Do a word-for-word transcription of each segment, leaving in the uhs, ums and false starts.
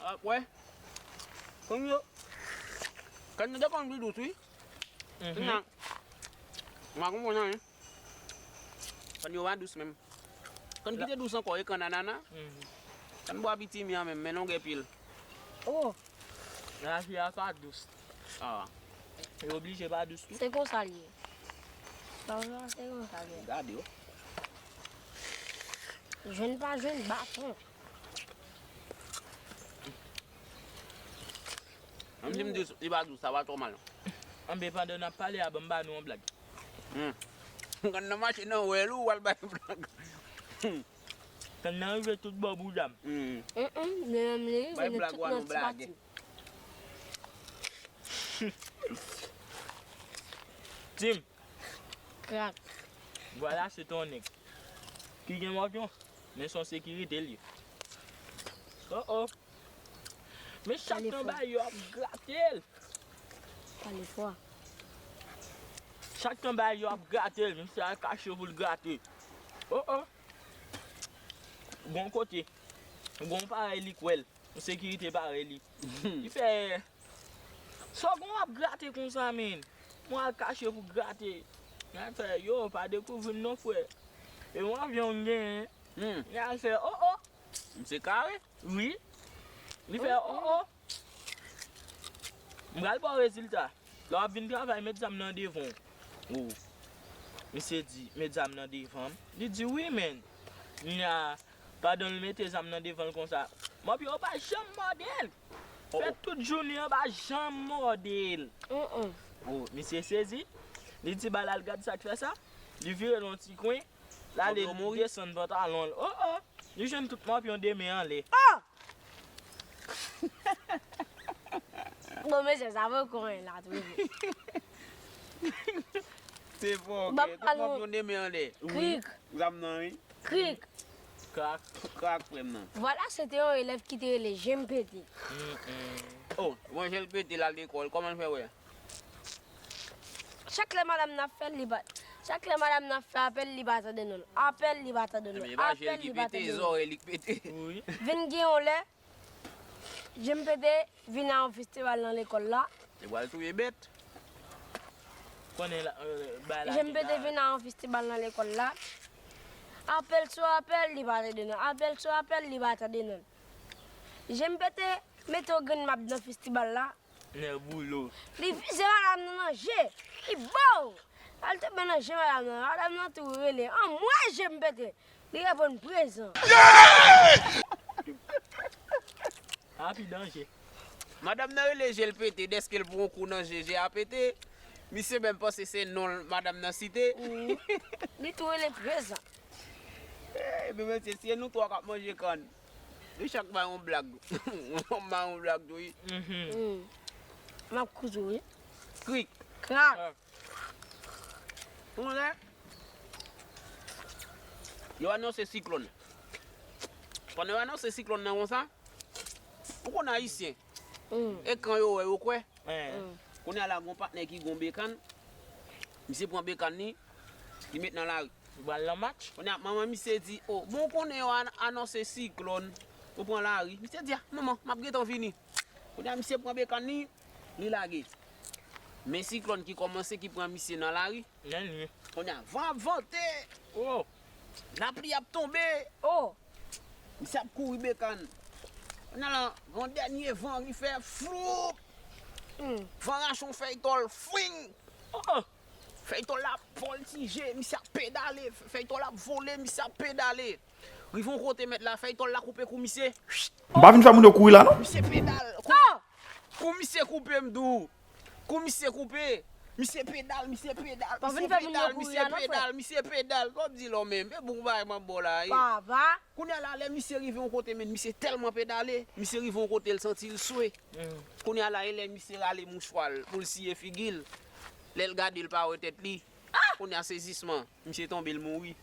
Ah, wè. Konn yo. Kann yo te konn pi dous, wi. Mhm. Nan. M pa konprann anyen. Kann yo pa dous menm. Kann ki te dous ankò, e kann anana. Mhm. Kann bwa pitimi an menm, men longè pye l. Oh. Lavi a pa dous. Ah. E oblije pa dous tou. Se konsa l ye. Sa vle se konsa l ye. Gade yo. Jwenn pa jwenn baton. Menm si m di li pa dous, sa pa twò mal. Anben, pandan n ap pale a, ban m ba nou yon blag. Hmm. Kann nan mache nan wèl ou, w al bay blag. Kann nan rive tout bò bouda m. Hmm. Mm, mm, men menm li, bay blag ou a nou blage. Tim. Krak. Vwala, se ton nèg. Ki gen mòpyon, men se yon sekirite l ye. Oh, oh. Men chak tan bay yo ap grate l. Pale fò. Chak tan bay yo ap grate l, misye al kache pou l grate. Oh, oh. Gon kote. Gon parèy li kwè l. Yon sekirite parèy li. Li fè, sa w gon w ap grate konsa, men? Mwen al kache pou grate. Mwen al fè, yo, pa dekouvri m non, frè. E yon avyon m genyen. Hmm. Mwen al fè, oh, oh. Misye kare. Wi. Li fè, oh, oh. M pral ba w rezilta. Lè w ap vin travay, met zam nan devan w. Misye di, met zam nan devan m. Li di, wi, men. Nya, pandan l mete zam nan devan l konsa, mòpyon an pa janm mòde l. Fè tout jounen an pa janm mòde l. Mm, mm. Oh, misye sezi. Li di, ba l al gad sa k fè sa. Li vire nan yon ti kwen. L ale, li desann pantalon l. Oh, oh. Li jwenn tout mòpyon de men anlè. Ah! Bon, mesye, sa fè konyen la, tou. Se fò, ok. Tout mòpyon de men anlè. Krik. Zam nan, wi. Krik. Krak. Krak, frè m nan. Vwala, se te yon elèv ki te rele Jem Pete. Mm, mm. Oh, bon, Jem Pete, l al lekòl. Kòman l fè wè? Chak lè madanm nan ap fè l, li pa, chak lè madanm nan ap fè apèl, li pa tande non l. Apèl, li pa tande non l. Apèl, li pa tande non l. Zòrèy li k pete. Vin gen yon lè, Jem Pete vin a yon festival nan lekòl la. Li pral touye bèt. Konnen la, euh, bay la Jem Pete vin a yon festival nan lekòl la. Apèl sou apèl, li pa tande non l. Apèl sou apèl, li pa tande non l. Jem Pete mete yon grenn mab nan festival la. Nèg boulo. Li vize madanm nan nan je. Li bow! Al tonbe nan je madanm nan. Madanm nan tou rele. Anmwey, Jem Pete! Li reponn prezan. Api danje. Madanm nan rele je l pete, dèske l pran yon kou nan je, je a pete. Misye menm panse se non l madanm nan site. Li tou rele prezan. Ey, men mesye, si e nou twa k ap manje kann. Nou chak bay yon blag. M bay yon blag tou, wi. Mhm. Mm. M ap koute w, wi. Krik. Krak. Krak. Ou konnen? Yo anonse siklòn. Pandan yo anonse siklòn nan konsa, ou konn Ayisyen. Mm. Ekran yo wè, yo kwè. Eh. Mm. Kounye a la, gon patnè ki gon bekann. Misye pran bekann li, li met nan lari. Li pral nan match. Kounye a, manman misye di, o, bon, ou konnen yo an-, anonse siklòn. Ou pran lari. Misye di, a, manman, m ap gentan vini. Kounye a, misye pran bekann li, li lage. Men siklòn ki kòmanse, ki pran misye nan lari. Nan li. Kounye a, van ap vante. Oh. Lapli ap tonbe. Oh. Misye ap kouri bekann. Kounye a la, yon dènye van ki fè floup. Hmm. Van rache yon fèy tòl, fwing. Oh. Fèy tòl la ap vòltije, misye ap pedale. Fèy tòl la ap vole, misye ap pedale. Rive yon kote mèt la, fèy tòl la koupe kou misye. M pa vin fè moun yo kouri la, non. Misye pedal. Kou, kou misye koupe, m di w. Kou misye koupe. Misye pedal, misye pedal, misye pedal, misye pedal, misye pedal. Kòm di lò menm, e bon bagay m ap ba w la, e. Papa. Kounye a la, lè misye rive yon kote, men misye tèlman pedale, misye rive yon kote, l santi l swe. Mm. Kounye a la, e lè misye rale mouchwa l pou l siye figi l. Lè l gade, l pa wè tèt li. Kounye a sezisman, misye tonbe, l mouri.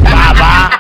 Baba!